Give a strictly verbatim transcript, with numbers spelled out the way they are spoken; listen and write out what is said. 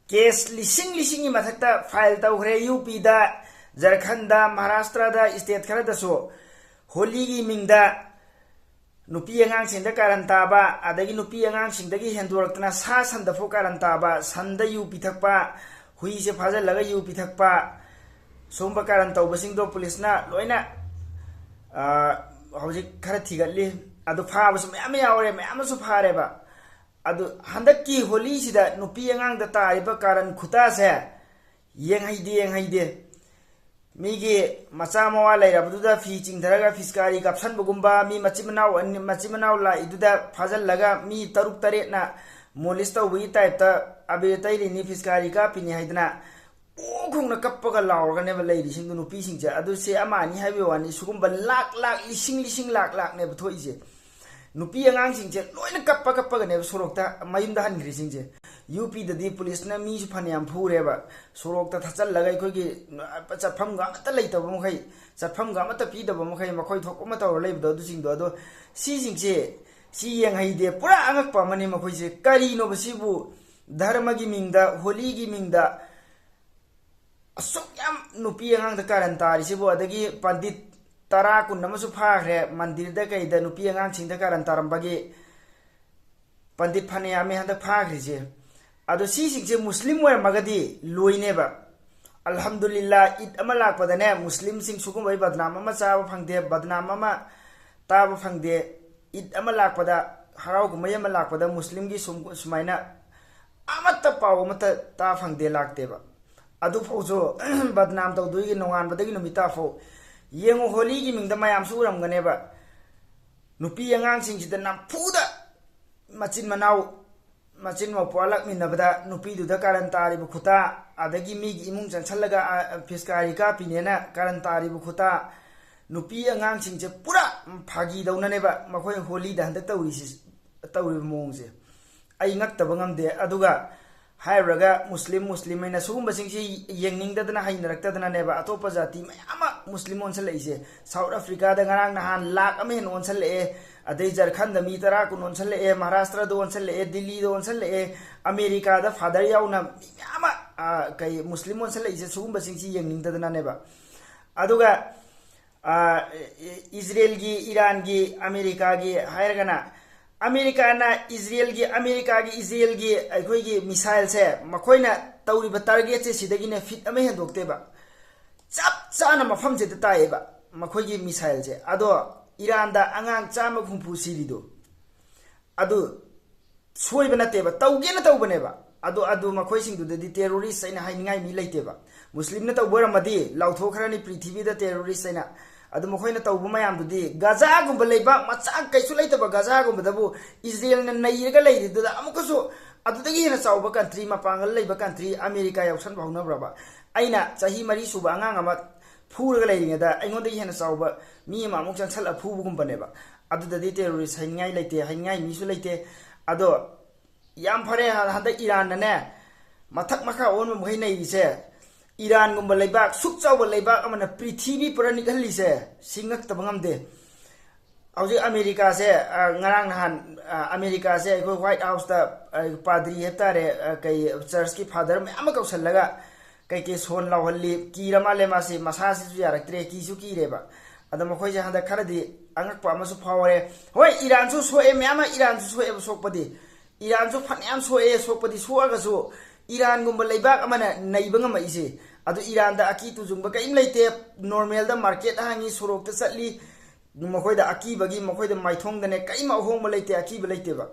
Case ꯂꯤꯁꯤꯡ ꯂꯤꯁꯤꯡꯒꯤ ꯃꯊꯛꯇ file ꯇꯧꯈ꯭ꯔꯦ ꯌꯨ ꯄꯤꯗ, ꯖꯔꯈꯟꯗ, ꯃꯍꯥꯔꯥꯁꯇ꯭ꯔꯗ, ꯏꯁꯇꯦꯠ ꯈꯔꯗꯁꯨ ꯍꯣꯂꯤꯒꯤ ꯃꯤꯡꯗ ꯅꯨꯄꯤ ꯑꯉꯥꯡꯁꯤꯡꯗ ꯀꯥꯔꯟ ꯇꯥꯕ, ꯑꯗꯒꯤ ꯅꯨꯄꯤ ꯑꯉꯥꯡꯁꯤꯡꯗꯒꯤ ꯍꯦꯟꯗꯣꯔꯛꯇꯅ ꯁꯥ ꯁꯟꯗꯐꯥꯎ ꯀꯥꯔꯟ ꯇꯥꯕ, ꯁꯟꯗ ꯌꯨ ꯄꯤꯊꯛꯄ, ꯍꯨꯏꯁꯦ ꯐꯥꯖꯤꯜꯂꯒ ꯌꯨ ꯄꯤꯊꯛꯄ, ꯁꯨꯝꯕ ꯀꯥꯔꯟ ꯇꯧꯕꯁꯤꯡꯗꯣ ꯄꯨꯂꯤꯁꯅ ꯂꯣꯏꯅ, ꯑ, ꯍꯧꯖꯤꯛ ꯈꯔ ꯊꯤꯒꯠꯂꯤ꯫ ꯑꯗꯨ ꯐꯥꯕꯁꯨ ꯃꯌꯥꯝ ꯑꯃ ꯌꯥꯎꯔꯦ, ꯃꯌꯥꯝ ꯑꯃꯁꯨ ꯐꯥꯔꯦꯕ꯫ ꯑꯗꯨ ꯍꯟꯗꯛꯀꯤ ꯍꯣꯂꯤꯁꯤꯗ ꯅꯨꯄꯤ ꯑꯉꯥꯡꯗ ꯇꯥꯔꯤꯕ ꯀꯥꯔꯟ ꯈꯨꯇꯥꯁꯦ ꯌꯦꯡꯍꯩꯗꯦ, ꯌꯦꯡꯍꯩꯗꯦ꯫ ꯃꯤꯒꯤ ꯃꯆꯥ ꯃꯋꯥ ꯂꯩꯔꯕꯗꯨꯗ ꯐꯤ ꯆꯤꯡꯊꯔꯒ ꯐꯤꯁꯀꯥꯔꯤ ꯀꯥꯞꯁꯟꯕꯒꯨꯝꯕ, ꯃꯤ ꯃꯆꯤꯟ ꯃꯅꯥꯎ ꯑꯅꯤ, ꯃꯆꯤꯟ ꯃꯅꯥꯎ ꯂꯥꯛꯏꯗꯨꯗ ꯐꯥꯖꯤꯜꯂꯒ ꯃꯤ ꯇꯔꯨꯛ ꯇꯔꯦꯠꯅ ꯃꯣꯂꯤꯁ ꯇꯧꯕꯒꯤ ꯇꯥꯏꯞꯇ ꯑꯕꯦꯔ ꯇꯩꯔꯤꯅꯤ, ꯐꯤꯁꯀꯥꯔꯤ ꯀꯥꯞꯄꯤꯅꯤ ꯍꯥꯏꯗꯅ ꯑꯣ ꯈꯣꯡꯅ ꯀꯞꯄꯒ ꯂꯥꯎꯔꯒꯅꯦꯕ ꯂꯩꯔꯤꯁꯤꯡꯗꯨ ꯅꯨꯄꯤꯁꯤꯡꯁꯦ꯫ ꯑꯗꯨ ꯁꯦ ꯑꯃ ꯑꯅꯤ ꯍꯥꯏꯕꯒꯤ ꯋꯥꯅꯤ, ꯁꯤꯒꯨꯝꯕ ꯂꯥꯛ ꯂꯥꯛ, ꯂꯤꯁꯤꯡ ꯂꯤꯁꯤꯡ, ꯂꯥꯛ ꯂꯥꯛꯅꯦꯕ ꯊꯣꯛꯏꯁꯦ꯫ ꯅꯨꯄꯤ ꯑꯉꯥꯡꯁꯤꯡꯁꯦ ꯂꯣꯏꯅ ꯀꯞꯄ ꯀꯞꯄꯒꯅꯦꯕ ꯁꯣꯔꯣꯛꯇ ꯃꯌꯨꯝꯗ ꯍꯟꯈ꯭ꯔꯤꯁꯤꯡꯁꯦ꯫ ꯌꯨ ꯄꯤꯗꯗꯤ ꯄꯨꯂꯤꯁꯅ ꯃꯤꯁꯨ ꯐꯅꯌꯥꯝ ꯐꯨꯔꯦꯕ, ꯁꯣꯔꯣꯛꯇ ꯊꯠꯆꯜꯂꯒ ꯑꯩꯈꯣꯏꯒꯤ ꯆꯠꯐꯝꯒ ꯑꯃꯠꯇ ꯂꯩꯇꯕ ꯃꯈꯩ, ꯆꯠꯐꯝꯒ ꯑꯃꯠꯇ ꯄꯤꯗꯕ ꯃꯈꯩ, ꯃꯈꯣꯏ ꯊꯣꯛꯄ ꯑꯃ ꯇꯧꯔ ꯂꯩꯕꯗꯣ, ꯑꯗꯨꯁꯤꯡꯗꯣ꯫ ꯑꯗꯣ ꯁꯤꯁꯤꯡꯁꯦ, ꯁꯤ ꯌꯦꯡꯍꯩꯗꯦ, ꯄꯨꯔꯥ ꯑꯉꯛꯄ ꯑꯃꯅꯤ ꯃꯈꯣꯏꯁꯦ꯫ ꯀꯔꯤꯅꯣꯕ ꯁꯤꯕꯨ? ꯙꯔꯃꯒꯤ ꯃꯤꯡꯗ, ꯍꯣꯂꯤꯒꯤ ꯃꯤꯡꯗ ꯑꯁꯨꯛ ꯌꯥꯝ ꯅꯨꯄꯤ ꯑꯉꯥꯡꯗ ꯀꯥꯔꯟ ꯇꯥꯔꯤꯁꯤꯕꯨ, ꯑꯗꯒꯤ ꯄꯟꯗꯤꯠ ꯇꯔꯥ ꯀꯨꯟ ꯑꯃꯁꯨ ꯐꯥꯈ꯭ꯔꯦ ꯃꯟꯗꯤꯔꯗ ꯀꯩꯗ ꯅꯨꯄꯤ ꯑꯉꯥꯡꯁꯤꯡꯗ ꯀꯥꯔꯟ ꯇꯥꯔꯝꯕꯒꯤ꯫ ꯄꯟꯗꯤꯠ ꯐꯅꯌꯥꯝꯃꯤ ꯍꯟꯗꯛ ꯐꯥꯈ꯭ꯔꯤꯁꯦ꯫ ꯑꯗꯣ ꯁꯤꯁꯤꯡꯁꯦ ꯃꯨꯁꯂꯤꯝ ꯑꯣꯏꯔꯝꯃꯒꯗꯤ ꯂꯣꯏꯅꯦꯕ꯫ ꯑꯜꯍꯝꯗꯨꯂꯤꯜꯂꯥ, ꯏꯗ ꯑꯃ ꯂꯥꯛꯄꯗꯅꯦ ꯃꯨꯁꯂꯤꯝꯁꯤꯡ ꯁꯤꯒꯨꯝꯕꯒꯤ ꯕꯗꯅꯥꯝ ꯑꯃ ꯆꯥꯕ ꯐꯪꯗꯦ, ꯕꯗꯅꯥꯝ ꯑꯃ ꯇꯥꯕ ꯐꯪꯗꯦ꯫ ꯏꯗ ꯑꯃ ꯂꯥꯛꯄꯗ, ꯍꯔꯥꯎ ꯀꯨꯝꯍꯩ ꯑꯃ ꯂꯥꯛꯄꯗ ꯃꯨꯁꯂꯤꯝꯒꯤ ꯁꯨꯝ-, ꯁꯨꯃꯥꯏꯅ ꯑꯃꯠꯇ ꯄꯥꯎ ꯑꯃꯠꯇ ꯇꯥ ꯐꯪꯗꯦ, ꯂꯥꯛꯇꯦꯕ꯫ ꯑꯗꯨꯐꯥꯎꯁꯨ ꯕꯗꯅꯥꯝ ꯇꯧꯗꯣꯏꯒꯤ ꯅꯣꯡꯉꯥꯟꯕꯗꯒꯤ ꯅꯨꯃꯤꯠ ꯇꯥꯐꯥꯎ꯫ ꯌꯦꯡꯉꯨ, ꯍꯣꯂꯤꯒꯤ ꯃꯤꯡꯗ ꯃꯌꯥꯝꯁꯨ ꯎꯔꯝꯒꯅꯦꯕ, ꯅꯨꯄꯤ ꯑꯉꯥꯡꯁꯤꯡꯁꯤꯗ ꯅꯝꯐꯨꯗ ꯃꯆꯤꯟ ꯃꯅꯥꯎ, ꯃꯆꯤꯟ ꯃꯧꯄ꯭ꯋꯥ ꯂꯥꯛꯃꯤꯟꯅꯕꯗ ꯅꯨꯄꯤꯗꯨꯗ ꯀꯥꯔꯟ ꯇꯥꯔꯤꯕ ꯈꯨꯇꯥ, ꯑꯗꯒꯤ ꯃꯤꯒꯤ ꯏꯃꯨꯡ ꯆꯪꯁꯜꯂꯒ, ꯑ, ꯐꯤꯁꯀꯥꯔꯤ ꯀꯥꯞꯄꯤꯅꯦꯅ ꯀꯥꯔꯟ ꯇꯥꯔꯤꯕ ꯈꯨꯇꯥ, ꯅꯨꯄꯤ ꯑꯉꯥꯡꯁꯤꯡꯁꯦ ꯄꯨꯔꯥ ꯐꯥꯒꯤꯗꯧꯅꯅꯦꯕ ꯃꯈꯣꯏ ꯍꯣꯂꯤꯗ ꯍꯟꯗꯛ ꯇꯧꯔꯤꯁꯤ, ꯇꯧꯔꯤꯕ ꯃꯑꯣꯡꯁꯦ꯫ ꯑꯩ ꯉꯛꯇꯕ ꯉꯝꯗꯦ꯫ ꯑꯗꯨꯒ ꯍꯥꯏꯔꯨꯔꯒ ꯃꯨꯁꯂꯤꯝ, ꯃꯨꯁꯂꯤꯝ ꯍꯥꯏꯅ ꯁꯤꯒꯨꯝꯕꯁꯤꯡꯁꯤ ꯌꯦꯡꯅꯤꯡꯗꯗꯅ ꯍꯩꯅꯔꯛꯇꯗꯅꯅꯦꯕ ꯑꯇꯣꯞꯄ ꯖꯥꯇꯤ ꯃꯌꯥꯝ ꯑꯃ ꯃꯨꯁꯂꯤꯝ ꯑꯣꯟꯁꯜꯂꯛꯏꯁꯦ꯫ ꯁꯥꯎꯠ ꯑꯐ꯭ꯔꯤꯀꯥꯗ ꯉꯔꯥꯡ ꯅꯍꯥꯟ ꯂꯥꯛ ꯑꯃ ꯍꯦꯟꯅ ꯑꯣꯟꯁꯜꯂꯛꯑꯦ, ꯑꯗꯩ ꯖꯔꯈꯟꯗ ꯃꯤ ꯇꯔꯥ ꯀꯨꯟ ꯑꯣꯟꯁꯜꯂꯛꯑꯦ, ꯃꯍꯥꯔꯥꯁꯇ꯭ꯔꯗ ꯑꯣꯟꯁꯜꯂꯛꯑꯦ, ꯗꯤꯜꯂꯤꯗ ꯑꯣꯟꯁꯜꯂꯛꯑꯦ, ꯑꯃꯦꯔꯤꯀꯥꯗ ꯐꯥꯗꯔ ꯌꯥꯎꯅ ꯃꯤ ꯃꯌꯥꯝ ꯑꯃ, ꯑ, ꯀꯩ ꯃꯨꯁꯂꯤꯝ ꯑꯣꯟꯁꯜꯂꯛꯏꯁꯦ ꯁꯤꯒꯨꯝꯕꯁꯤꯡꯁꯤ ꯌꯦꯡꯅꯤꯡꯗꯗꯅꯅꯦꯕ꯫ ꯑꯗꯨꯒ, ꯑ, ꯏ-, ꯏꯖꯔꯦꯜꯒꯤ, ꯏꯔꯥꯟꯒꯤ, ꯑꯃꯦꯔꯤꯀꯥꯒꯤ ꯍꯥꯏꯔꯒꯅ, ꯑꯃꯦꯔꯤꯀꯥꯅ ꯏꯖꯔꯦꯜꯒꯤ, ꯑꯃꯦꯔꯤꯀꯥꯒꯤ, ꯏꯖꯔꯦꯜꯒꯤ ꯑꯩꯈꯣꯏꯒꯤ ꯃꯤꯁꯥꯏꯜꯁꯦ ꯃꯈꯣꯏꯅ ꯇꯧꯔꯤꯕ ꯇꯥꯔꯒꯦꯠꯁꯦ ꯁꯤꯗꯒꯤꯅꯦ ꯐꯤꯠ ꯑꯃ ꯍꯦꯟꯗꯣꯛꯇꯦꯕ꯫ ꯆꯞ ꯆꯥꯅ ꯃꯐꯝꯁꯤꯗ ꯇꯥꯏꯌꯦꯕ ꯃꯈꯣꯏꯒꯤ ꯃꯤꯁꯥꯏꯜꯁꯦ꯫ ꯑꯗꯣ ꯏꯔꯥꯟꯗ ꯑꯉꯥꯡ ꯆꯥꯝꯃ ꯍꯨꯝꯐꯨ ꯁꯤꯔꯤꯗꯣ, ꯑꯗꯨ ꯁꯣꯏꯕ ꯅꯠꯇꯦꯕ, ꯇꯧꯒꯦꯅ ꯇꯧꯕꯅꯦꯕ꯫ ꯑꯗꯨ, ꯑꯗꯨ ꯃꯈꯣꯏꯁꯤꯡꯗꯨꯗꯗꯤ terrorist ꯑꯩꯅ ꯍꯥꯏꯅꯤꯡꯉꯥꯏ ꯃꯤ ꯂꯩꯇꯦꯕ꯫ ꯃꯨꯁꯂꯤꯝꯅ ꯇꯧꯕ ꯑꯣꯏꯔꯝꯃꯗꯤ ꯂꯥꯎꯊꯣꯛꯈ꯭ꯔꯅꯤ ꯄ꯭ꯔꯤꯊꯤꯕꯤꯗ terrorist ꯍꯥꯏꯅ꯫ ꯑꯗꯨ ꯃꯈꯣꯏꯅ ꯇꯧꯕ ꯃꯌꯥꯝꯗꯨꯗꯤ ꯒꯖꯥꯒꯨꯝꯕ ꯂꯩꯕꯥꯛ ꯃꯆꯥ ꯀꯩꯁꯨ ꯂꯩꯇꯕ ꯒꯖꯥꯒꯨꯝꯕꯗꯕꯨ ꯏꯖꯔꯦꯜꯅ ꯅꯩꯔꯒ ꯂꯩꯔꯤꯗꯨꯗ ꯑꯃꯨꯛꯀꯁꯨ ꯑꯗꯨꯗꯒꯤ ꯍꯦꯟꯅ ꯆꯥꯎꯕ country, ꯃꯄꯥꯡꯒꯜ ꯂꯩꯕ country ꯑꯃꯦꯔꯤꯀꯥ ꯌꯥꯎꯁꯟꯕ ꯍꯧꯅꯕ꯭ꯔꯕ? ꯑꯩꯅ ꯆꯍꯤ ꯃꯔꯤ ꯁꯨꯕ ꯑꯉꯥꯡ ꯑꯃ ꯐꯨꯔꯒ ꯂꯩꯔꯤꯉꯩꯗ ꯑꯩꯉꯣꯟꯗꯒꯤ ꯍꯦꯟꯅ ꯆꯥꯎꯕ ꯃꯤ ꯑꯃ ꯑꯃꯨꯛ ꯆꯪꯁꯜꯂ ꯐꯨꯕꯒꯨꯝꯕꯅꯦꯕ꯫ ꯑꯗꯨꯗꯗꯤ terrorist ꯍꯥꯏꯅꯤꯡꯉꯥꯏ ꯂꯩꯇꯦ, ꯍꯥꯏꯅꯤꯡꯉꯥꯏ ꯃꯤꯁꯨ ꯂꯩꯇꯦ꯫ ꯑꯗꯣ ꯌꯥꯝ ꯐꯔꯦ, ꯍ-, ꯍꯟꯗꯛ ꯏꯔꯥꯟꯅꯅꯦ ꯃꯊꯛ ꯃꯈꯥ ꯑꯣꯟꯕ ꯃꯈꯩ ꯅꯩꯔꯤꯁꯦ꯫ ꯏꯔꯥꯟꯒꯨꯝꯕ ꯂꯩꯕꯥꯛ, ꯁꯨꯛ ꯆꯥꯎꯕ ꯂꯩꯕꯥꯛ ꯑꯃꯅ ꯄ꯭ꯔꯤꯊꯤꯕꯤ ꯄꯨꯔꯥ ꯅꯤꯛꯍꯜꯂꯤꯁꯦ, ꯁꯤ ꯉꯛꯇꯕ ꯉꯝꯗꯦ꯫ ꯍꯧꯖꯤꯛ ꯑꯃꯦꯔꯤꯀꯥꯁꯦ, ꯑ, ꯉꯔꯥꯡ ꯅꯍꯥꯟ, ꯑ, ꯑꯃꯦꯔꯤꯀꯥꯁꯦ ꯑꯩꯈꯣꯏ White Houseꯇ, ꯑ, ꯄꯥꯗ꯭ꯔꯤ ꯍꯥꯏꯕ ꯇꯥꯔꯦ, ꯑ, ꯀꯩ ꯆꯔꯆꯀꯤ ꯐꯥꯗꯔ ꯃꯌꯥꯝ ꯑꯃ ꯀꯧꯁꯜꯂꯒ ꯀꯩꯀꯩ ꯁꯣꯟ ꯂꯥꯎꯍꯜꯂꯤ, ꯀꯤꯔ ꯃꯥꯜꯂꯦ ꯃꯥꯁꯤ, ꯃꯁꯥꯁꯤꯁꯨ ꯌꯥꯔꯛꯇ꯭ꯔꯦ, ꯀꯤꯁꯨ ꯀꯤꯔꯦꯕ꯫ ꯑꯗ ꯃꯈꯣꯏꯁꯦ ꯍꯟꯗꯛ ꯈꯔꯗꯤ ꯑꯉꯛꯄ ꯑꯃꯁꯨ ꯐꯥꯎꯔꯦ꯫ ꯍꯣꯏ, ꯏꯔꯥꯟꯁꯨ ꯁꯣꯛꯑꯦ, ꯃꯌꯥꯝ ꯑꯃ ꯏꯔꯥꯟꯁꯨ ꯁꯣꯛꯑꯦꯕ ꯁꯣꯛꯄꯗꯤ, ꯏꯔꯥꯟꯁꯨ ꯐꯅꯌꯥꯝ ꯁꯣꯛꯑꯦ, ꯁꯣꯛꯄꯗꯤ ꯁꯣꯛꯑꯒꯁꯨ ꯏꯔꯥꯟꯒꯨꯝꯕ ꯂꯩꯕꯥꯛ ꯑꯃꯅ ꯅꯩꯕ ꯉꯝꯃꯛꯏꯁꯦ꯫ ꯑꯗꯨ ꯏꯔꯥꯟꯗ ꯑꯀꯤ ꯇꯨꯖꯨꯡꯕ ꯀꯔꯤꯝ ꯂꯩꯇꯦ, normalꯗ market ꯍꯥꯡꯉꯤ, ꯁꯣꯔꯣꯛꯇ ꯆꯠꯂꯤ, ꯃꯈꯣꯏꯗ ꯑꯀꯤꯕꯒꯤ, ꯃꯈꯣꯏꯗ ꯃꯥꯏꯊꯣꯡꯗꯅꯦ ꯀꯔꯤꯝ ꯑꯍꯣꯡꯕ ꯂꯩꯇꯦ, ꯑꯀꯤꯕ ꯂꯩꯇꯦꯕ꯫